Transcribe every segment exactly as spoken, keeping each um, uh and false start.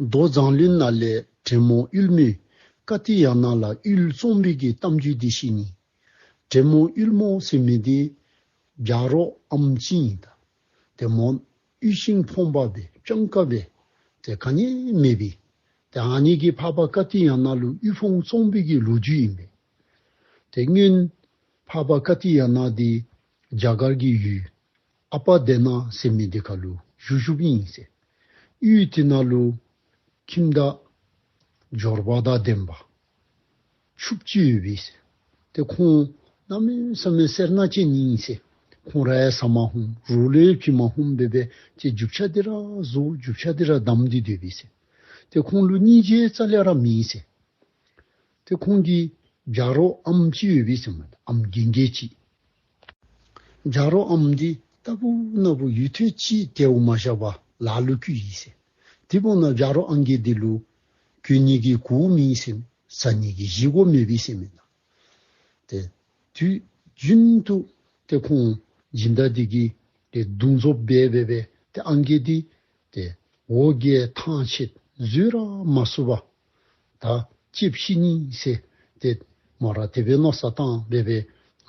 མདོ་མཛངས་བླུན་ནང་ལས་བྲན་མོ་ཡུལ་མི་ཀ་ཏི་ཡ་ན་ལ་ཡུལ་བཙོང་བའི་གི་གཏམ་རྒྱུད་འདི་ཞུ་ནི། བྲན་མོ་ཡུལ་མོ་ཟེར་མི་འདི་བྱ་རོག་ཨམ་ཅིག་ཨིན་ད། ཏེ་མོ་ཡུལ་ཤིང་ཕོངས་པ་སྦེ་སྤྱང་ཀ་སྦེ་ཏེ་ག་ནི་མེད་པའི། ཏེ་ཨ་ནི་གིས་འཕགས་པ་ཀ་ཏི་ཡ་ན་ལུ་ཡུལ་ཕུང་བཙོང་བའི་གི་ལོ་རྒྱུས་ཨིན་པས། ཏེ་སྔོན་འཕགས་པ་ཀ་ཏི་ཡ་ན་འདི་རྒྱ་གར་གྱི་ཡུལ་ཨ་པ་དི་ན་ཟེར་མི་འདི་ཁ་ལུ་བཞུགས་བཞུགསཔ་ཨིན་ཟེར། ཡུལ་དེ་ནང་ལུ་ཁྱིམ་བདག་འབྱོར་པ་དང་ལྡན་པ་ཕྱུགཔོ་ཅིག་ཡོད་པས་ཟེར། ཏེ་ཁོང་གནམ་མེད་ས་མེད་སེར་སྣ་ཅན་ཨིན་ཟེར། ཁོང་ར་ཡང་ཟ་མ་ཕོངམ་རོགས་ལུ་ཕྱི་མ་ཕོངམ་སྦེ་སྦེ་ཏེ་རྒྱུ་ཆ་འདི་ར་བཟོ་རྒྱུ་ཆ་འདི་ར་བསྡམས་ཏེ་སྡོད་པས་ཟེར། ཏེ་ཁོང་ལུ་སྙིང་རྗེ་རྩ་ལས་ར་མེད་ཟེར། ཏེ་ཁོང་གིས་བྱ་རོག་ཨམ་ཅིག་ཡོད་པས་ཟེར་མས། ཨམ་རྒན་རྒས་ཅིག། བྱ་རོག་ཨམ་འདི་རྟག་བུ་ན་བུ་ཡུད་ཐེངས་ཅིག་དལཝ་མ་བཞག་པར་ལ་ལུ་བཀོལ་ཡི་ཟེར། དེ་འབདཝ་ད་བྱ་རོག་ཨང་རྒས་འདི་ལུ་གྱོན་ནི་གི་གོ་བ་མེད་ཟེར་མས། ཟ་ནི་གི་བཞེས་སྒོ་མེད་པས་ཟེར་མས། ཏེ་དུས་རྒྱུན་དུ་ཏེ་ཁོང་སྦྱིན་བདག་འདི་གིས་ཏེ་བརྡུང་རྫོབ་འབད་འབད་སྦེ་ཏེ་ཨང་རྒས་འདི་ཏེ་འོ་བརྒྱལ་ཐང་ཆད་བཟོད་ར་མ་ཚུགས་པར་ད་ལྕེབ་ཤི་ནི་ཟེར་ཏེ་མོ་ར་དེ་སྦེ་མནོ་བསམ་བཏང་འབད་སྦེ་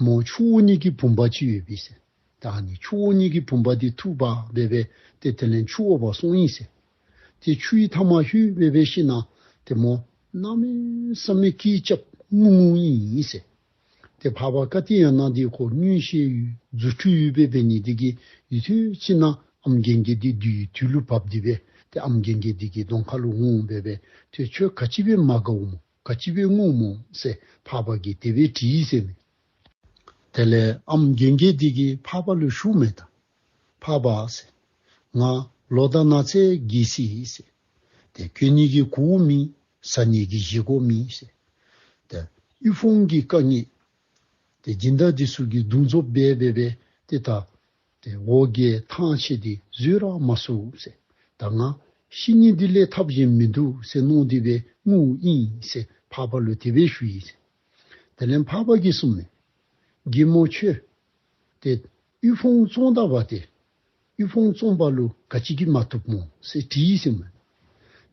མོ་ཆུ་འོ་ནི་གི་བུམ་པ་ཅིག་ཡོད་པས་ཟེར། ད་ཨ་ནི་ཆུ་འོ་ནི་གི་བུམ་པ་འདི་འཐུ་འབག་འབད་སྦེ་ཏེ་དེ་ལས་ཆུ་འོ་བར་སོང་ཡི་ཟེར། ཏེ་ཆུའི་མཐའ་མར་ལྷོད་འབད་འབད་ཞིནམ་ཏེ་མོ་གནམ་མེད་ས་མེད་སྐད་རྐྱབ་ངུ་ངུ་ཨིན་ཟེར། ཏེ་འཕགས་པ་ཀ་ཏི་ཡ་ན་འདི་ཁོ་མངོན་ཤེས་ཡོད་རྫུ་འཕྲུལ་ཡོད་པའི་འབད་ནི་འདི་གིས་ཡུད་ཐེངས་ཅིག་ནང་ཨམ་རྒན་རྒས་འདི་བདུད་ཀྱི་དུག་ལུ་བབས་ཏེ་སྦེ་ཏེ་ཨམ་རྒན་རྒས་འདི་གི་གདོང་ཁ་ལུ་འོང་འབད་སྦེ་ཏེ་ཁྱོད་ག་ཅི་སྦེ་མ་དགའཝ་སྨོ། ག་ཅི་སྦེ་ངུཝ་སྨོ་ཟེར་འཕགས་པ་གིས་དེ་སྦེ་དྲིས་ཟེར་མས། དེ་ལས་ཨམ་རྒན་རྒས་འདི་གིས་འཕགས་པ་ལུ་ཞུཝ་མས་ད། འཕགས་པ་ཟེར། ང་ལོ་དང་ན་ཚོད་རྒས་སོ་ཡི་ཟེར། ཏེ་གྱོན་ནི་གི་གོ་བ་མེད། ཟ་ནི་གི་བཞེས་སྒོ་མེད་ཟེར། ཏེ་ཡུལ་ཕུང་གི་དཀའ་ངལ། ཏེ་སྦྱིན་བདག་འདི་ཚུ་གིས་བརྡུང་རྫོབ་འབད་འབད་སྦེ་ཏེ་ད་ཏེ་འོ་བརྒྱལ་ཐང་ཆད་དེ་བཟོད་ར་མ་ཚུགས་ཟེར། ད་ང་ཤི་ནི་འདི་ལས་ཐབས་གཞན་མིན་འདུག་ཟེར་མནོ་སྟེ་སྦེ་ངུཝ་ཨིན་ཟེར་འཕགས་པ་ལུ་དེ་སྦེ་ཞུ་ཡི་ཟེར། དེ་ལས་འཕགས་པ་གིས་གསུངམ་མས། རྒན་མོ་ཁྱོད་ཏེ་ཡུལ་ཕུང་བཙོང་ད་པ་ཏེ་ཡུལ་ཕུང་བཙོང་པ་ལུ་ག་ཅི་གིས་མ་བཏུབ་སྨོ་ཟེར་དྲིས་ཟེར་མས།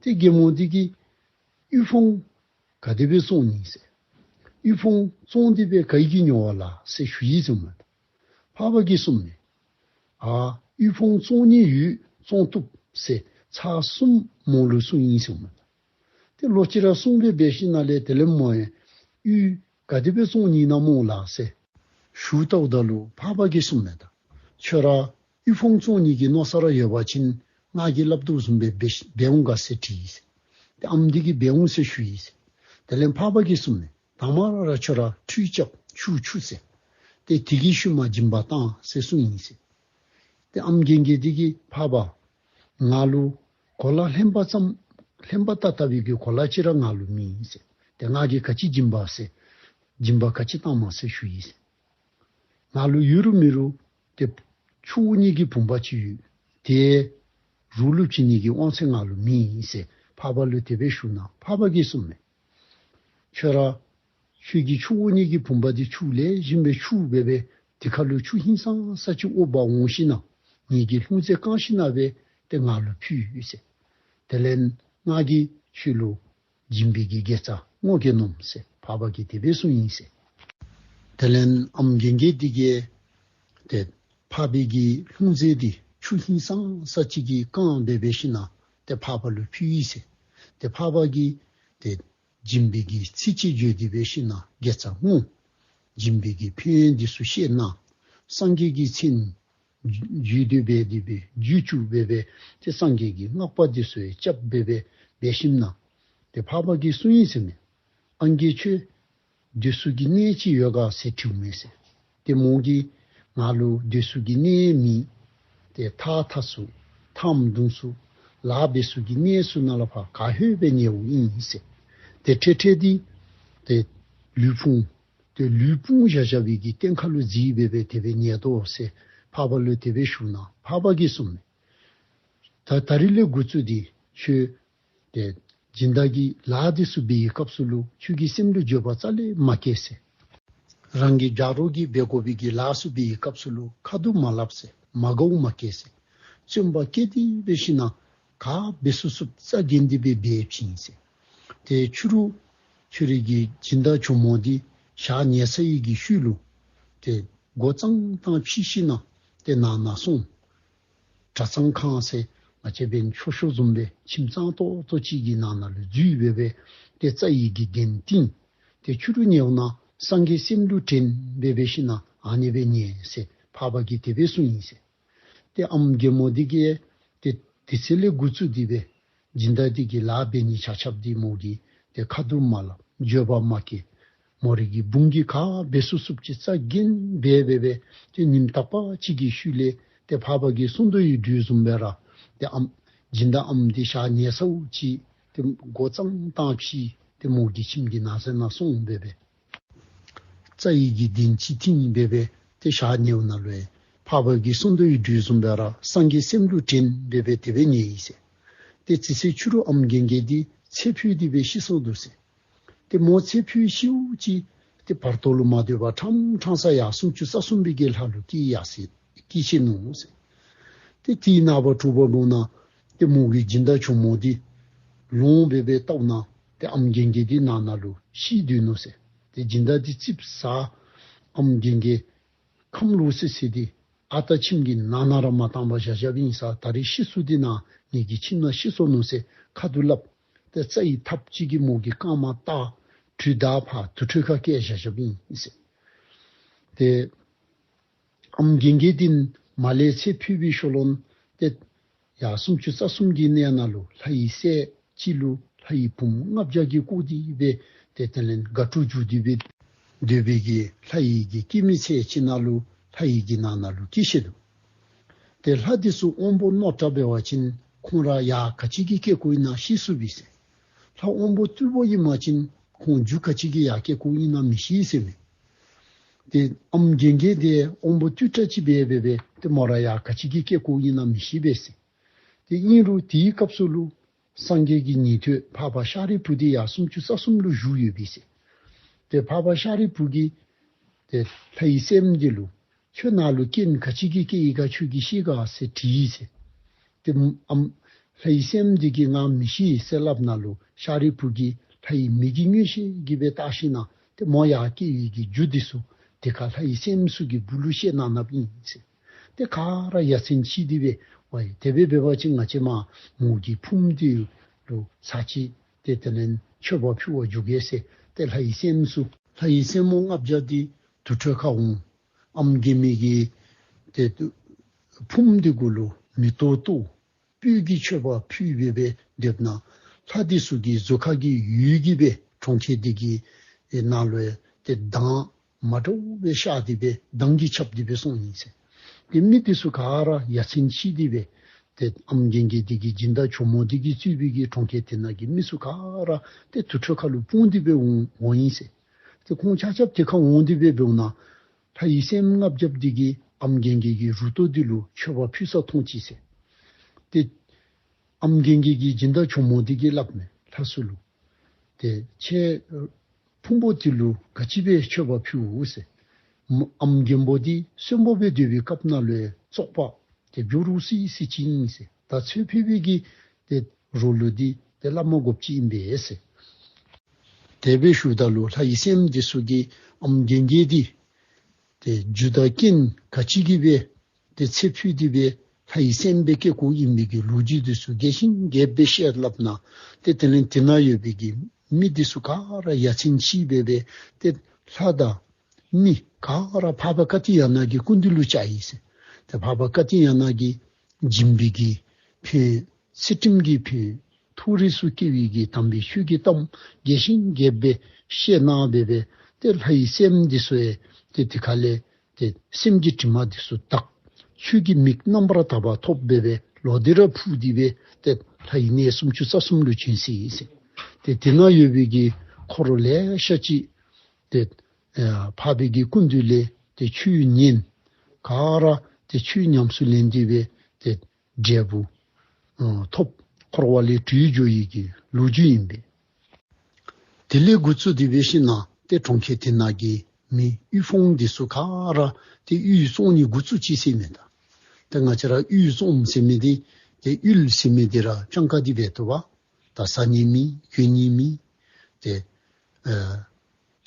ཏེ་རྒན་མོ་འདི་གིས་ཡུལ་ཕུང་ག་དེ་སྦེ་བཙོང་ནི་ཟེར། ཡུལ་ཕུང་བཙོང་སྟེ་སྦེ་ག་གིས་ཉོ་བ་ལགས་ཟེར་ཞུ་ཡི་ཟེར་མས། འཕགས་པ་གིས་གསུངམ་མས། ཨ་ཡུལ་ཕུང་བཙོང་ནི་ཡོད་བཙོང་བཏུབ་ཟེར་ཚར་གསུམ་མོ་ལུ་གསུངས་ཡི་ཟེར་མས། ཏེ་ལོག་ཅི་ར་གསུངས་སྦེ་འབད་ཞིནམ་ལས་དེ་ལས་མོ་ཡང་ཡུལ་ག་དེ་སྦེ་བཙོང་ནི་ཨིན་ན་སྨོ་ལགས་ཟེར་ཞུ་བལྟཝ་ད་ལུ་འཕགས་པ་གིས་གསུངམ་མས་ད། ཁྱོད་ར་ཡུལ་ཕུང་བཙོང་ནི་གི་མནོ་བསམ་ར་ཡོད་པ་ཅིན་ང་གིས་སླབ་དོ་བཟུམ་སྦེ་འབད་འབད་འོང་ག་ཟེར་དྲིས་ཟེར། ཏེ་ཨམ་འདི་གིས་འབད་འོང་ཟེར་ཞུ་ཡི་ཟེར། དེ་ལས་འཕགས་པ་གིས་གསུངམ་མས། དང་པ་ར་ར་ཁྱོད་ར་ཁྲུས་རྐྱབ་ཆུ་འཁྱུ་ཟེར། ཏེ་དེ་གི་ཤུལ་མ་སྦྱིན་པ་བཏང་ཟེར་གསུངས་ཡི་ཟེར། ཏེ་ཨམ་རྒན་རྒས་འདི་གིས་འཕགས་པ་ང་ལུ་གོ་ལ་ལྷན་པ་ཙམ་ལྷན་པ་ཏག་ཏག་པའི་གི་གོ་ལ་ཅིག་ར་ང་ལུ་མེད་ཟེར། ཏེ་ང་གིས་ག་ཅི་སྦྱིན་པ་ཟེར་སྦྱིན་པ་ག་ཅི་བཏངམ་ཟེར་ཞུ་ཡི་ཟེར། ང་ལུ་ཡོད་རུང་མེད་རུང་ཏེ་ཆུ་འོ་ནི་གི་བུམ་པ་ཅིག་ཡོད། ཏེ་རོགས་ལུ་བྱིན་ནི་གི་དབང་ཚད་ང་ལུ་མེད་ཟེར་འཕགས་པ་ལུ་དེ་སྦེ་ཞུཝ་ད་འཕགས་པ་གིས་གསུངམ་མས། ཁྱོད་ར་ཁྱོད་ཀྱིས་ཆུ་འོ་ནི་གི་བུམ་པ་འདི་ཆུ་ལེགས་ཤོམ་སྦེ་འཁྱུ་འབད་སྦེ་དེ་ཁ་ལུ་ཆུ་ཧིང་སངས་ས་ཅིག་འོ་བར་འོང་ཞིནམ་ངེ་གི་ལྷུང་བཟེད་བཀང་ཞིནམ་སྦེ་ཏེ་ང་ལུ་ཕུལ་ཟེར། དེ་ལས་ང་གིས་ཁྱོད་ལུ་སྦྱིན་པའི་གི་དགེ་རྩ་བསྔོ་བརྒྱབ་ནུག་ཟེར་འཕགས་པ་གིས་དེ་སྦེ་གསུངས་ཡི་ཟེར། དེ་ལས་ཨམ་རྒན་རྒས་འདི་གིས་ཏེ་འཕགས་པའི་གི་ལྷུང་བཟེད་འདི་ཆུ་ཧིང་སངས་ས་ཅིག་གིས་བཀང་འབད་འབད་ཞིནམ་ཏེ་འཕགས་པ་ལུ་ཕུལ་ཡི་ཟེར། ཏེ་འཕགས་པ་གིས་ཏེ་སྦྱིན་པའི་གི་ཚིག་ཅིག་བརྗོད་དེ་འབད་ཞིནམ་དགེ་རྩ་བསྔོ། སྦྱིན་པའི་གི་ཕན་ཡོན་འདི་ཚུ་བཤད་གནང་། སངས་རྒྱས་ཀྱི་མཚན་བརྗོད་དེ་འབད་དེ་འབད་རྒྱུད་བཅུག་འབད་འབད་ཏེ་སངས་རྒྱས་ཀྱི་བསྔགས་པ་འདི་ཚུ་ཡང་རྐྱབ་འབད་འབད་འབད་ཞིནམ་ཏེ་འཕགས་པ་གིས་གསུངས་ཡི་ཟེར་མས། ཨང་རྒས་ཁྱོད་སྡོད་ས་གི་གནས་ཅིག་ཡོད་ག་ཟེར་དྲིཝ་མས་ཟེར། ཏེ་མོ་གིས་ང་ལུ་སྡོད་ས་གི་གནས་མེད། ཏེ་ཐགས་འཐག་ས་ཐངས་བརྡུང་ས་ལཱ་འབད་ས་གི་གནས་ཚུ་ནང་ལས་ཕར་ག་ལྷོད་སྦེ་ཉལཝ་ཨིན་ཟེར། ཏེ་འཕྲལ་འཕྲལ་འདི་ཏེ་ལུས་ཕུང་ཏེ་ལུས་ཕུང་བཞག་བཞག་པའི་གི་སྟེང་ཁ་ལུ་འཛུལ་འབད་འབད་དེ་སྦེ་ཉལ་དོ་ཟེར་འཕགས་པ་ལུ་དེ་སྦེ་ཞུཝ་ད་འཕགས་པ་གིས་གསུངས་མས། ད་ད་རིས་ལས་འགོ་བཙུགས་ཏེ་ཁྱོད་ཏེ་སྦྱིན་བདག་གི་ལཱ་འདི་ཚུ་འབད་བའི་སྐབས་སུ་ལུ་ཁྱོད་ཀྱི་སེམས་ལུ་འགྱོད་པ་རྩ་ལས་མ་བསྐྱེད་ཟེར། རང་གི་བྱ་རོག་གིས་འབད་དགོ་པའི་གི་ལཱ་ཚུ་འབད་བའི་སྐབས་སུ་ལུ་ཁ་སྡུག་མ་སླབ་ཟེར། མ་དགའཝ་མ་བསྐྱེད་ཟེར། བརྩོན་པ་བསྐྱེད་དེ་འབད་ཞིནམ་ ག་འབད་ཚུགས་ཚུགསཔ་རྩ་འགེངས་ཏེ་སྦེ་འབད་བྱིན་ཟེར། ཏེ་ཕྱི་རུ་ཁྱོད་རའི་གི་སྦྱིན་བདག་ཇོ་མོ་འདི་ཞག་ཉལ་ཚར་བའི་གི་ཤུལ་ལུ་ཏེ་སྒོ་གཙང་བཏང་ཕྱིས་ཞིནམ་ཏེ་ནང་ན་སོང་། གྲྭ་ཚང་ཁང་ཟེར་ང་བཅས་འབདན་མཆོད་བཤམ་བཟུམ་སྦེ་ཁྱིམ་གཙང་ཏོག་ཏོ་ཅིག་གི་ནང་ན་ལུ་འཛུལ་སྦེ་སྦེ་ཏེ་རྩ་བའི་གི་གདན་བཏིང་། ཏེ་ཕྱི་རུ་ཉལཝ་ད་སངས་རྒྱས་སེམས་ལུ་དྲན་སྦེ་འབད་ཞིནམ་ཨ་ནི་སྦེ་ཉལ་ཟེར་འཕགས་པ་གིས་དེ་སྦེ་གསུངས་ཡི་ཟེར། ཏེ་ཨམ་རྒན་མོ་འདི་གིས་ཏེ་དེ་ཚེ་ལས་འགོ་བཙུགས་ཏེ་སྦེ་སྦྱིན་བདག་འདི་གིས་ལཱ་འབད་ནི་ཆ་ཁྱབ་འདི་མོ་གིས་ཏེ་ཁ་ཐུག་མ་སླབ། བརྗོད་པ་མ་སྐྱེལ། མོ་རའི་གི་བུམོ་གིས་ག་འབད་ཚུགས་ཚུགསཔ་ཅིག་རྩ་འགེངས་སྦེ་སྦེ་སྦེ་ཏེ་ཉིནམ་དག་པ་ཅིག་གི་ཤུལ་ལས་ཏེ་འཕགས་པ་གིས་གསུང་དོ་ཡོད་དོ་བཟུམ་སྦེ་ར་ཏེ་ཨམ་སྦྱིན་བདག་ཨམ་འདི་ཞག་ཉལ་ཚརཝ་ཅིག་ཏེ་སྒོ་གཙང་བཏང་ཕྱིས་ཏེ་མོ་གི་ཁྱིམ་གྱི་ནང་ཟེར་ན་སོང་སྦེ་སྦེ་རྩ་བའི་གི་གདན་ཅིག་བཏིང་སྦེ་སྦེ་ཏེ་ཞག་ཉལཝ་ད་ལུ་འཕགས་པ་གིས་གསུང་དོ་ཡོད་དོ་བཟུམ་སྦེ་ར་སངས་རྒྱས་སེམས་ལུ་དྲན་སྦེ་སྦེ་དེ་སྦེ་ཉལ་ཡི་ཟེར། ཏེ་ཅི་ཚེ་ཕྱི་རུ་ཨམ་རྒན་རྒས་འདི་ཚེ་འཕོས་ཏེ་སྦེ་ཤི་སོང་འདུག་ཟེར། ཏེ་མོ་ཚེ་འཕོས་ཤིཝ་ཅིག་ཏེ་བར་དོ་ལུ་མ་སྡོད་པར་ཕྲང་ཕྲང་ས་ཡར་སུམ་ཅུ་རྩ་གསུམ་པའི་གི་ལྷ་ལུ་སྐྱེས་ཡར་སོ་སྐྱེས་ཆི་ནུག་ཟེར། ཏེ་དེའི་ནངས་པ་དྲོ་པ་འབདཝ་ད་ཏེ་མོ་གི་སྦྱིན་བདག་ཇོ་མོ་འདི་ལོང་སྦེ་སྦེ་བལྟཝ་ད་ཏེ་ཨམ་རྒན་རྒས་འདི་ནང་ན་ལུ་ཤི་སྡོད་ནུག་ཟེར། ཏེ་སྦྱིན་བདག་འདི་ཙིགཔ་ཟ། ཨམ་རྒན་རྒས་ཁམས་ལོག་སི་སི་འདི་ཨ་རྟག་ཁྱིམ་གྱི་ནང་ན་ར་མ་བཏང་པར་བཞག་བཞགཔ་ཨིན་ས། ད་རིས་ཤི་སོང་འདི་ནཱ་ངེ་གི་ཁྱིམ་ནང་ཤི་སོང་ནུག་ཟེར་ཁ་ཐུག་སླབ། ཏེ་རྩ་བའི་ཐགཔ་ཅིག་གིས་མོ་གི་རྐངམ་བཏགས་དྲུད་དར་ཕར་དུར་ཁྲོད་ཁར་བསྐྱལ་བཞག་བཞགཔ་ཨིན་ཟེར། ཏེ་ཨམ་རྒན་རྒས་འདི་མར་ལས་ཚེ་འཕོས་པའི་ཤུལ་ལུ་ཏེ་ཡར་སུམ་ཅུ་རྩ་གསུམ་གྱི་གནས་ནང་ལུ་ལྷ་ཡི་སྲས་ཅིག་ལུ་ལྷ་ཡི་བུམོ་ལྔ་བརྒྱ་གིས་བསྐོར་ཏེ་སྦེ་ཏེ་དེ་ལས་དགའ་སྤྲོ་འཇུག་སྟེ་སྦེ་སྡོད་པའི་གི་ལྷ་ཡི་གི་སྐྱེད་མོས་ཚལ་ཅིག་ནང་ལུ་ལྷ་ཡི་གི་ནང་ན་ལུ་སྐྱེས་ཤི་འདུག། ཏེ་ལྷ་འདི་ཚུ་དབང་པོ་རྣོ་དྲགས་འབད་བ་ཅིན་ཁོང་ར་ཡར་ག་ཅི་གི་སྐྱེ་སྒོ་ཨིན་ན་ཤེས་ཚུགས་པས་ཟེར། ལྷ་དབང་པོ་རྟུལ་པོ་ཨིན་པ་ཅིན་ཁོང་མཇུག་ག་ཅི་གི་ཡར་སྐྱེ་སྒོ་ཨིན་ན་མི་ཤེས་ཟེར་མས། ཏེ་ཨམ་རྒན་རྒས་འདི་དབང་པོ་རྟུལ་དྲགས་ཅིག་འབད་འབད་འབད་ཏེ་མོ་ར་ཡར་ག་ཅི་གི་སྐྱེ་སྒོ་ཨིན་ན་མི་ཤེས་པས་ཟེར། ཏེ་ཨིན་རུང་དེའི་སྐབས་སུ་ལུ་སངས་རྒྱས་ཀྱི་ཉན་ཐོས་འཕགས་པ་ཤཱ་རིའི་བུ་འདི་ཡར་སུམ་ཅུ་རྩ་གསུམ་ལུ་བཞུགས་ཡོད་པས་ཟེར། ཏེ་འཕགས་པ་ཤཱ་རིའི་བུ་གིས་ཏེ་ལྷ་ཡི་སྲསམོ་འདི་ལུ་ཁྱོད་ནཱ་ལུ་རྐྱེན་ག་ཅི་གིས་སྐྱེས་ཡི་ག་ཁྱོད་ཀྱིས་ཤེས་ག་ཟེར་དྲིས་ཟེར། ཏེ་ཨམ་ལྷ་ཡི་སྲསམོ་འདི་གིས་ང་མི་ཤེས་ཟེར་སླབ་ད་ལུ་ཤཱ་རིའི་བུ་གིས་ལྷ་ཡི་མིག་གིས་མངོན་ཤེས་ཀྱིས་སྦེ་བལྟ་ཞིན་ན་ཏེ་མོ་ཡར་སྐྱེ་བའི་གི་རྒྱུ་འདི་ཚུ་དེ་ཁར་ལྷ་ཡི་སྲསམོ་ཚུ་གིས་སྦུག་ལུ་བཤད་གནང་གནངམ་ཨིན་ཟེར། ཏེ་ག་ར་ཡ་མཚན་ཆེ་སྟེ་སྦེ་ཝའི་དེ་སྦེ་འབད་བ་ཅིན་ང་བཅས་མ་མོ་གི་བུམོ་འདི་ལུ་ཚར་གཅིག་ཏེ་དེ་ལས་མཆོད་པ་ཕུལ་བར་འགྱོ་གེ་ཟེར་ཏེ་ལྷ་ཡི་སྲསམོ་ཚུ་ལྷ་ཡི་སྲསམོ་ལྔ་བརྒྱ་འདི་དུར་ཁྲོད་ཁར་འོང་། ཨམ་རྒན་མོ་གི་ཏེ་བུམོ་འདི་གུ་ལུ་མེ་ཏོག་གཏོར། སྤོས་ཀྱི་མཆོད་པ་ཕུལ་སྦེ་སྦེ་སྡོདཔ་ད་ལྷ་འདི་ཚུ་གི་གཟུགས་ཁ་གི་འོད་ཀྱིས་སྦེ་གྲོང་ཁྱེར་འདི་གི་ནང་ལུ་ཡང་ཏེ་མདངས་མ་འདྲཝ་སྦེ་ཤར་ཏེ་སྦེ་མདངས་ཀྱིས་ཁྱབ་སྟེ་སྦེ་སོང་ཡི་ཟེར། ཏེ་མི་འདི་ཚུ་ག་ར་ཡ་མཚན་ཆེ་སྟེ་སྦེ་ཏེ་ཨམ་རྒན་རྒས་འདི་གི་སྦྱིན་བདག་ཇོ་མོ་འདི་གིས་གཙོས་པའི་གི་གྲོང་ཁྱེར་དེ་ནང་གི་མི་ཚུ་ག་ར་ཏེ་དུར་ཁྲོད་ཁར་ལུ་སྤུངས་ཏེ་སྦེ་འོང་འོང་ཡི་ཟེར། ཏེ་ཁོང་ཆ་ཁྱབ་དེ་ཁར་འོང་སྟེ་སྦེ་འབདཝ་ད་ལྷ་ཡི་སྲསམོ་ལྔ་བརྒྱ་འདི་གིས་ཨམ་རྒན་རྒས་ཀྱི་རུ་ཏོ་འདི་ལུ་མཆོད་པ་ཕུལ་ས་མཐོང་ཅི་ཟེར། ཏེ་ཨམ་རྒན་རྒས་ཀྱི་སྦྱིན་བདག་ཇོ་མོ་འདི་གིས་སླབ་མས་ལྷ་ཚུ་ལུ། ཏེ་ཁྱེད་ཕུང་པོ་འདི་ལུ་ག་ཅི་སྦེ་མཆོད་པ་ཕུལཝ་ཟེར། ཨམ་རྒན་པོ་འདི་གསོན་པོ་སྦེ་སྡོད་པའི་སྐབས་ནང་ལུ་བཙོག་པ་ཏེ་འགྱུར་རོ་སི་སི་ཅིག་ཨིན་ཟེར། ད་ཚེ་འཕོས་པའི་གི་ཏེ་རོ་ལུག་འདི་ཏེ་སླབ་མ་དགོཔ་ཅིག་ཨིན་པས་ཟེར། དེ་སྦེ་ཞུཝ་ད་ལུ་ལྷ་ཡི་སྲསམོ་འདི་ཚུ་གིས་ཨམ་རྒན་རྒས་འདི་ཏེ་རྒྱུ་དང་རྐྱེན་ག་ཅི་གིས་སྦེ་ཏེ་ཚེ་འཕོས་ཏེ་སྦེ་ལྷ་ཡི་སྲསམོ་སྦེ་སྐྱེ་དགོཔ་ཨིན་པའི་གི་ལོ་རྒྱུས་འདི་ཚུ་རྒྱས་ཤིང་རྒྱས་པ་སྦེ་བཤད་སླབ་ད་ཏེ་དེ་ལས་དེ་ནང་ཡོད་པའི་གི་མི་འདི་ཚུ་ག་ར་ཡ་མཚན་ཆེ་སྦེ་སྦེ་ཏེ་ལྷ་དང་མི་ག་ར་འཕགས་པ་ཀ་ཏི་ཡ་ན་གི་སྐུ་མདུན་ལུ་བཅར་ཡི་ཟེར། ཏེ་འཕགས་པ་ཀ་ཏི་ཡ་ན་གིས་སྦྱིན་པའི་གི་ཕན་ཚུལ་ཁྲིམས་ཀྱི་ཕན་མཐོ་རིས་སུ་སྐྱེ་བའི་གི་དམ་པའི་ཆོས་ཀྱི་གཏམ་རྒྱས་ཤིང་རྒྱས་པ་སྦེ་བཤད་གནང་སྦེ་སྦེ་ཏེ་ལྷ་ཡི་སྲསམོ་འདི་ཚུ་ཡང་ཏེ་དེ་ཁ་ལས་ཏེ་སེམས་ཀྱི་དྲི་མ་འདི་ཚུ་དག། ཆོས་ཀྱི་མིག་རྣམ་པར་དག་པ་ཐོབ་སྦེ་སྦེ་ལོག་སྟེ་ར་འཕུར་ཏེ་སྦེ་ཏེ་ལྷ་ཡི་གནས་སུམ་ཅུ་རྩ་གསུམ་ལུ་བྱོན་སོ་ཡི་ཟེར། ཏེ་དེ་ནང་ཡོད་པའི་གི་འཁོར་ལེ་ཤ་ཅིག་ཏེ་ཨ་འཕགས་པའི་གི་སྐུ་མདུན་ལས་ཏེ་ཆོས་ཉན། ག་ར་ཏེ་ཆོས་ཉམས་སུ་ལེན་ཏེ་སྦེ་ཏེ་འབྲས་བུ་ཨ་ཐོབ། འཁོར་བ་ལས་གྲོལ་འགྱོ་བའི་གི་ལོ་རྒྱུས་ཨིན་པས། དེ་ལས་འགོ་བཙུགས་ཏེ་འབད་ཞིན་ན་ཏེ་གྲོང་ཁྱེར་དེ་ནང་གི་མི་དབུལ་ཕོངས་འདི་ཚུ་ག་ར་ཏེ་དབུལ་བཙོང་ནི་འགོ་བཙུགས་ཅི་ཟེར་མས། ད་ཏེ་ང་བཅས་ར་དབུལ་བཙོང་ཟེར་མི་འདི་ ཏེ་ཡུལ་ཟེར་མི་འདི་ར་སྤྱང་ཀ་འདི་འབད་དོ་བ། ད་ཟ་ནི་མེད་གྱོན་ནི་མེད། ཏེ་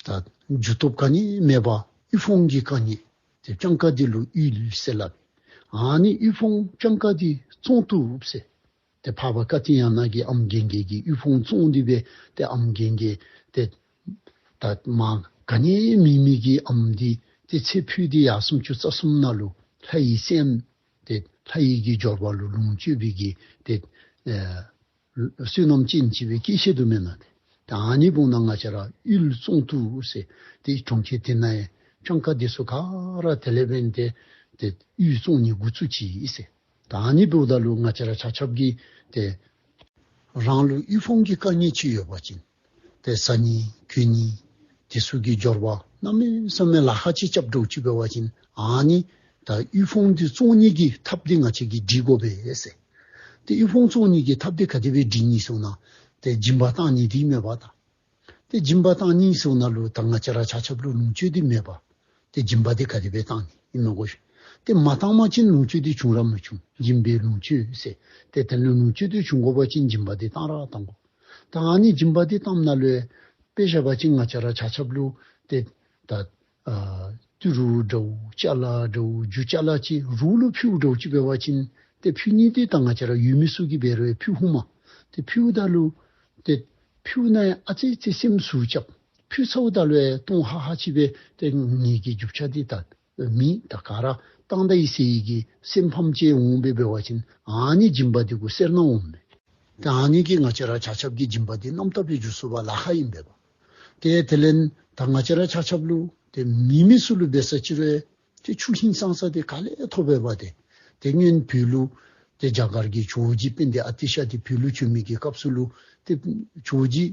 ཨ་ད་རྒྱུ་སྟོབས་ག་ནི་མེད་པར་དབུལ་ཕོངས་ཀྱི་དཀའ་ངལ། ཏེ་སྤྱང་ཀ་འདི་ལུ་ཡུལ་ཟེར་སླབ། ཨ་ནི་དབུལ་ཕོངས་སྤྱང་ཀ་འདི་བཙོང་བཏུབ་ཟེར། ཏེ་འཕགས་པ་ཀ་ཏི་ཡ་ན་གིས་ཨམ་རྒས་རྒས་ཀྱི་དབུལ་ཕོངས་བཙོང་སྟེ་སྦེ་ཏེ་ཨམ་རྒས་རྒས་ཏེ་ད་མ་ག་ནི་མེད་མི་གི་ཨམ་འདི་ཏེ་ཚེ་འཕོས་ཏེ་ཡར་སུམ་ཅུ་རྩ་གསུམ་ནང་ལུ་ལྷ་ཡི་སྲསམོ་ཏེ་ལྷ་ཡི་གི་འབྱོར་པ་ལུ་ལོངས་སྤྱོད་པའི་གི་ཏེ་ཨེ་བསོད་ནམས་ཅན་ཅིག་སྦེ་སྐྱེས་ཤེས་དོ་མེན་ན། ཏེ་ད་ཨ་ནི་འབདཝ་ད་ང་བཅས་ར་ཡུལ་བཙོང་བཏུབ་ཟེར། ཏེ་གྲོང་ཁྱེར་དེ་ནང་ཡང་སྤྱང་ཀ་འདི་ཚུ་ག་ར་དེ་ལས་འབད་ནི་ཏེ་ཏེ་ཡུལ་བཙོང་ནི་འགོ་བཙུགས་ཅི་ཟེར། ད་ཨ་ནི་འབདཝ་ད་ལུ་ང་བཅས་ར་ཆ་ཁྱབ་ཀྱིས་ཏེ་རང་ལུ་དབུལ་ཕོངས་ཀྱི་དཀའ་ངལ་ཅིག་ཡོད་པ་ཅིན་ཏེ་ཟ་ནི་གྱོན་ནི་དེ་ཚུ་གི་འབྱོར་པ་གནམ་མེད་ས་མེད་ལཱ་ཁག་ཅིག་རྐྱབ་འགྱོ་ཅི་འབད་བ་ཅིན་ཨ་ནི་ད་དབུལ་ཕོངས་འདི་བཙོང་ནི་གི་ཐབས་འདི་ང་བཅས་ཀྱིས་སྒྲིག་དགོ་པས་ཟེར། ཏེ་དབུལ་ཕོངས་བཙོང་ནི་གི་ཐབས་འདི་ག་དེ་སྦེ་སྒྲིག་ནི་ཟེར་ན། ཏེ་སྦྱིན་པ་བཏང་ནི་འདི་མེད་པ་དང་། ཏེ་སྦྱིན་པ་བཏང་ནི་ཟེར་ན་ལུ་ད་ང་བཅས་ར་ཆ་ཁྱབ་ལུ་ལོངས་སྤྱོད་འདི་མེད་པ། ཏེ་སྦྱིན་པ་འདི་ག་དེ་སྦེ་བཏང་ནི་ཨིན་མས་གོ་ཤིག། ཏེ་མ་བཏང་པ་ཅིན་ལོངས་སྤྱོད་འདི་བྱུང་ར་མི་བྱུང་། སྦྱིན་པའི་ལོངས་སྤྱོད་ཟེར། ཏེ་དེ་ལས་ལོངས་སྤྱོད་འདི་བྱུང་དགོ་པ་ཅིན་སྦྱིན་པ་འདི་བཏང་ར་བཏང་དགོ། ད་ཨ་ནི་སྦྱིན་པ་འདི་བཏངམ་ད་ལུ་དཔེ་བཞག་པ་ཅིན་ང་བཅས་ར་ཆ་ཁྱབ་ལུ་ཏེ་ད་ཨ་ཏི་རུ་འདྲཝ་ཅ་ལ་འདྲཝ་རྒྱུ་ཅ་ལ་ཅིག་རོགས་ལུ་ཕུལཝ་འདྲཝ་ཅིག་འབད་བ་ཅིན་ཏེ་ཕུལ་ནི་འདི་ད་ང་བཅས་ར་ཡོད་མི་ཚུ་གིས་འབད་རུང་ཕུལ་འོང་མས། ཏེ་ཕུལཝ་ད་ལུ་ཏེ་ཕུལ་ན་ཡང་ཨ་ཙི་ཙི་སེམས་ཟུག་རྐྱབ། ཕུལ་ཚརཝ་ད་ལུ་ཡང་གཏོང་ཧ་ཧ་ཅིག་སྦེ་ཏེ་ངེ་གི་རྒྱུ་ཆ་འདི་ད་མེད། ད་ག་ར་བཏང་ད་ཡི་ཟེར་བའི་གི་སེམས་ཕམ་ཅིག་འོང་སྦེ་འབད་བ་ཅིན་ཨ་ནི་སྦྱིན་པ་འདི་གུ་སེར་སྣ་འོངམ་མས། ད་ཨ་ནི་གིས་ང་བཅས་ར་ཆ་ཁྱབ་ཀྱིས་སྦྱིན་པ་འདི་རྣམ་དག་སྦེ་འགྱོ་ཚུགས་པར་ལཱ་ཁག་ཨིན་པས་པ། ཏེ་དེ་ལས་ད་ང་བཅས་ར་ཆ་ཁྱབ་ལུ་ཏེ་མེད་མི་ཚུ་ལུ་འབད་ས་ཅིག་རུང་ཏེ་ཆུ་ཧིང་སངས་ས་འདི་ག་ལས་ཐོབ་པས་པ་ཏེ། ཏེ་སྔོན་བོད་ལུ་ཏེ་རྒྱ་གར་གྱི་ཇོ་བོ་རྗེ་དཔལ་ལྡན་ཨ་ཏི་ཤ་འདི་བོད་ལུ་བྱོན་མི་གི་སྐབས་སུ་ལུ་ཏེ་ཇོ་བོ་རྗེ་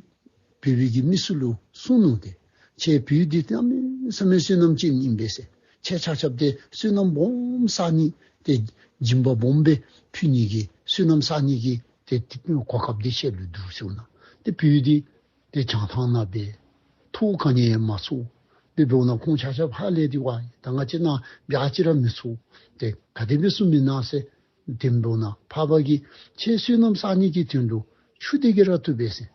བོད་པའི་གི་མི་ཚུ་ལུ་གསུངས་ནུག། ཏེ་ཁྱེད་བོད་འདི་གནམ་མེད་ས་མེད་བསོད་ནམས་ཅན་ཨིན་པས་ཟེར། ཁྱེད་ཆ་ཁྱབ་ཏེ་བསོད་ནམས་སྦོམ་བསག་ནི་ཏེ་སྦྱིན་པ་སྦོམ་སྦེ་ཕུལ་ནི་གི་བསོད་ནམས་བསག་ནི་གི་ཏེ་གོ་སྐབས་འདི་ཁྱེད་ལུ་འདུག་ཟེར་ན། ཏེ་བོད་འདི་ཏེ་བྱང་ཐང་ནང་སྦེ་ཐོག་ག་ནི་ཡང་མ་ཚུགས། དེ་འབདཝ་ད་ཁོང་ཆ་ཁྱབ་ཧ་ལས་ཏེ་ཝ་ད་ང་བཅས་ནཱ་བྱཱ་ཅིག་ར་མི་ཚུགས། ཏེ་ག་དེ་སྦེ་གསུངམ་ཨིན་ན་ཟེར། དེ་འབདཝ་ད་འཕགས་པ་གིས་ཁྱེད་བསོད་ནམས་བསག་ནི་གི་དོན་ལུ་ཆུ་དེ་གིས་ར་བཏུབ་པས་ཟེར།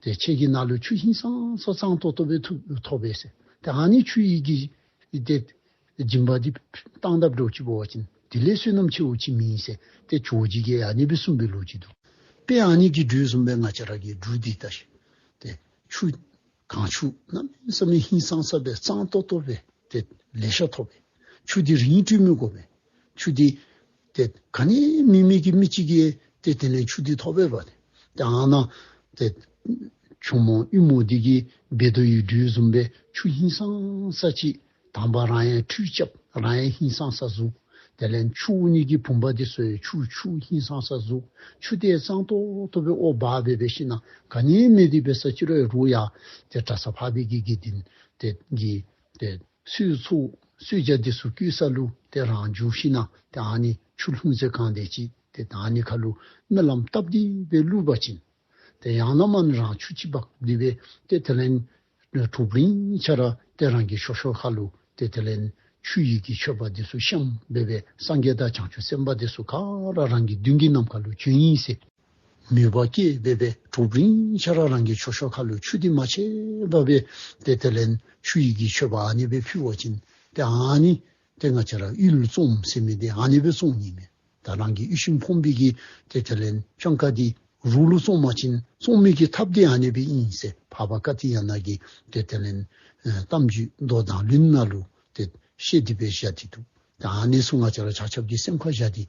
ཏེ་ཁྱེད་ཀྱི་ནང་ལུ་ཆུ་ཧིང་སངས་ས་གཙང་ཏོག་ཏོ་སྦེ་ཐོབ་ཐོབ་པས་ཟེར། ཏེ་ཨ་ནི་ཆུ་ཡི་གི་ཏེ་སྦྱིན་པ་འདི་བཏང་དཔ་འདྲཝ་ཅིག་འབད་བ་ཅིན་དེ་ལས་བསོད་ནམས་ཆེཝ་ཅིག་མེད་ཟེར། ཏེ་ཇོ་བོ་རྗེ་གིས་ཨ་ནི་སྦེ་གསུངས་པའི་ལོ་རྒྱུས་འདུག། དཔེ་ཨ་ནི་གི་འབྲུ་བཟུམ་སྦེ་ང་བཅས་ར་གི་འབྲུ་འདི་ད་ཤི་ཏེ་ཆུ་གངས་ཆུ་གནམ་མེད་ས་མེད་ཧིང་སངས་ས་སྦེ་གཙང་ཏོག་ཏོ་སྦེ་ཏེ་ལེ་ཤ་ཐོབ་པས། ཆུ་འདི་རིན་སྤྲོད་མི་དགོ་པས། ཆུ་འདི་ཏེ་ག་ནི་མེད་མི་གི་མི་ཅིག་གིས་ཏེ་དེ་ལས་ཆུ་འདི་ཐོབ་པས་པ། ཏེ་ཨ་ནཱ་ཏེ་ཆུ་མོ་ཨུ་མོ་འདི་གིས་འབད་དོ་ཡོད་དོ་བཟུམ་སྦེ་ཆུ་ཧིང་སངས་ས་ཅིག་དང་པ་རང་ཡང་ཁྲུས་རྐྱབ། རང་ཡང་ཧིང་སངས་ས་བཟོ། དེ་ལས་ཆུ་འོ་ནི་གི་བུམ་པ་འདི་ཚུ་ཡང་ཆུ་ཆུ་ཧིང་སངས་ས་བཟོ། ཆུ་དེ་གཙང་ཏོག་ཏོ་སྦེ་འོ་འབག་སྦེ་འབད་ཞིན་ན་ག་ནི་མེད་དེ་འབད་ས་ཅིག་རུང་རོགས་ཡ་ཏེ་གྲྭ་ས་འཕགས་པའི་གི་དགེ་འདུན་ཏེ་གི་ཏེ་གསོལ་ཚོགས་གསོལ་ཇ་འདི་ཚུ་བཀོད་ས་ལུ་ཏེ་རང་འགྱོ་ཞིན་ན་ཏེ་ཨ་ནི་ཆུ་ལྷུང་བཟེད་གང་དེ་ཅིག་ཏེ་ད་ཨ་ནི་ཁ་ལུ་སྨོན་ལམ་བཏབ་སྟེ་སྦེ་བླུགས་པ་ཅིན་ཏེ་ཡང་ན་མ་ནི་རང་ཆུ་ཅིག་འབག་སྟེ་སྦེ་ཏེ་དེ་ལས་གྲོགས་པོ་རིང་ཆ་ར་ཏེ་རང་གི་ཤོ་ཤོ་ཁ་ལུ་ཏེ་དེ་ལས་ཆུ་ཡི་གི་མཆོད་པ་འདི་ཚུ་བཤམས་སྦེ་སྦེ་སངས་རྒྱས་དང་བྱང་ཆུབ་སེམས་དཔའ་འདི་ཚུ་ག་ར་རང་གི་མདུན་གྱི་ནམ་མཁའ་ལུ་བྱོན་ཡི་ཟེར་མོས་པ་བསྐྱེད་སྦེ་སྦེ་གྲོགས་པོ་རིང་ཆ་ར་རང་གི་ཤོ་ཤོ་ཁ་ལུ་ཆུ་འདི་མ་ཆད་པར་སྦེ་ཏེ་དེ་ལས་ཆུ་ཡི་གི་མཆོད་པ་ཨ་ནི་སྦེ་ཕུལ་བ་ཅིན་ཏེ་ཨ་ནི་ཏེ་ང་བཅས་ར་ཡུལ་བཙོངམ་ཟེར་མི་འདི་ཨ་ནི་སྦེ་བཙོང་ནི་མས། ད་རང་གི་ཡིད་བཞིན་ཕོངས་པའི་གི་ཏེ་དེ་ལས་སྤྱང་ཀ་འདི་རོགས་ལུ་བཙོང་པ་ཅིན་བཙོང་མི་གི་ཐབས་འདི་ཨ་ནི་སྦེ་ཨིན་ཟེར་འཕགས་པ་ཀ་ཏི་ཡ་ན་གིས་ཏེ་དེ་ལས་ཨེ་གཏམ་རྒྱུད་མདོ་དང་ལུང་ནང་ལུ་ཏེ་བཤད་དེ་སྦེ་བཞག་སྟེ་འདུག། ད་ཨ་ནི་ཚུ་ང་བཅས་ར་ཆ་ཁྱབ་ཀྱིས་སེམས་ཁར་བཞག་སྟེ་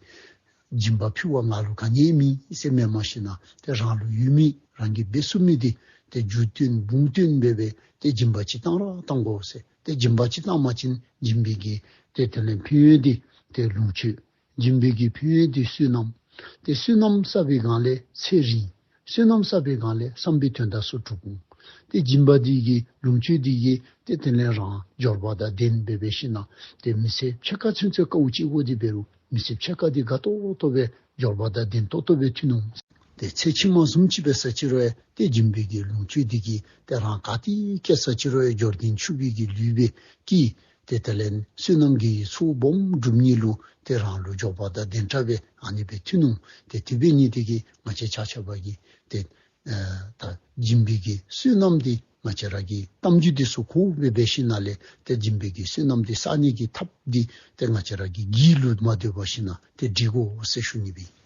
སྦྱིན་པ་ཕུལ་བ་ང་ལུ་ག་ནི་ཡང་མེད་ཟེར་མེན་མ་ཤེས་ན་ཏེ་རང་ལུ་ཡོད་མི་རང་གིས་འབད་ཚུགས་མི་འདི་ཏེ་རྒྱུ་སྟོན་འབུངས་སྟོན་འབད་སྦེ་ཏེ་སྦྱིན་པ་ཅིག་བཏང་ར་བཏང་དགོ་ཟེར། ཏེ་སྦྱིན་པ་ཅིག་བཏང་པ་ཅིན་སྦྱིན་པའི་གི་ཏེ་དེ་ལས་ཕན་ཡོན་འདི་ཏེ་ལོངས་སྤྱོད། སྦྱིན་པའི་གི་ཕན་ཡོན་འདི་བསོད་ནམས། ཏེ་བསོད་ནམས་བསགས་པའི་སྒང་ལས་ཚེ་རིང་། བསོད་ནམས་བསགས་པའི་སྒང་ལས་བསམ་པའི་དོན་དག་ཚུ་འགྲུབ་འོང་། ཏེ་སྦྱིན་པ་འདི་གི་ལོངས་སྤྱོད་འདི་གིས་ཏེ་དེ་ལས་རང་འབྱོར་པ་དང་ལྡན་སྦེ་འབད་ཞིན་ན་ཏེ་མི་ཚེ་ཕྱེད་ཀ་ཚུན་ཚོད་དཀའཝ་སྤྱད་དགོ་སྟེ་འབད་རུང་མི་ཚེ་ཕྱེད་ཀ་འདི་དགའ་ཏོག་ཏོ་སྦེ་འབྱོར་པ་དང་ལྡན་ཏོག་ཏོ་སྦེ་ཐོན་འོང་། ཏེ་ཚེ་ཕྱི་མ་བཟུམ་ཅིག་འབད་ས་ཅིག་རུང་ཏེ་སྦྱིན་པའི་གི་ལོངས་སྤྱོད་འདི་གིས་ཏེ་རང་ག་ཏེ་སྐྱེ་ས་ཅིག་རུང་འབྱོར་ལྡན་ཕྱུག་པའི་གི་ལུས་སྦེ་སྐྱེ། ཏེ་དེ་ལས་བསོད་ནམས་ཀྱི་ཚོགས་སྦོམ་སྒྲུབ་ནི་ལུ་ཏེ་རང་ལུ་འབྱོར་པ་དང་ལྡན་དྲགས་སྦེ་ཨ་ནི་སྦེ་ཐོན་ནུག། ཏེ་དེ་འབད་ནི་དེ་གིས་ང་བཅས་ཆ་ཁྱབ་ཀྱིས་ཏེ་ཨ་ད་སྦྱིན་པའི་གི་བསོད་ནམས་འདི་ང་བཅས་ར་གི་གཏམ་རྒྱུད་འདི་ཚུ་གོ་སྦེ་འབད་ཞིནམ་ལས་ཏེ་སྦྱིན་པའི་གི་བསོད་ནམས་འདི་བསག་ནི་གི་ཐབས་འདི་ཏེ་ང་བཅས་ར་གི་གི་ལུ་མ་སྡོད་པར་ཞིནམ་ཏེ་སྒྲིག་དགོ་ཟེར་ཞུ་ནི་སྦེ།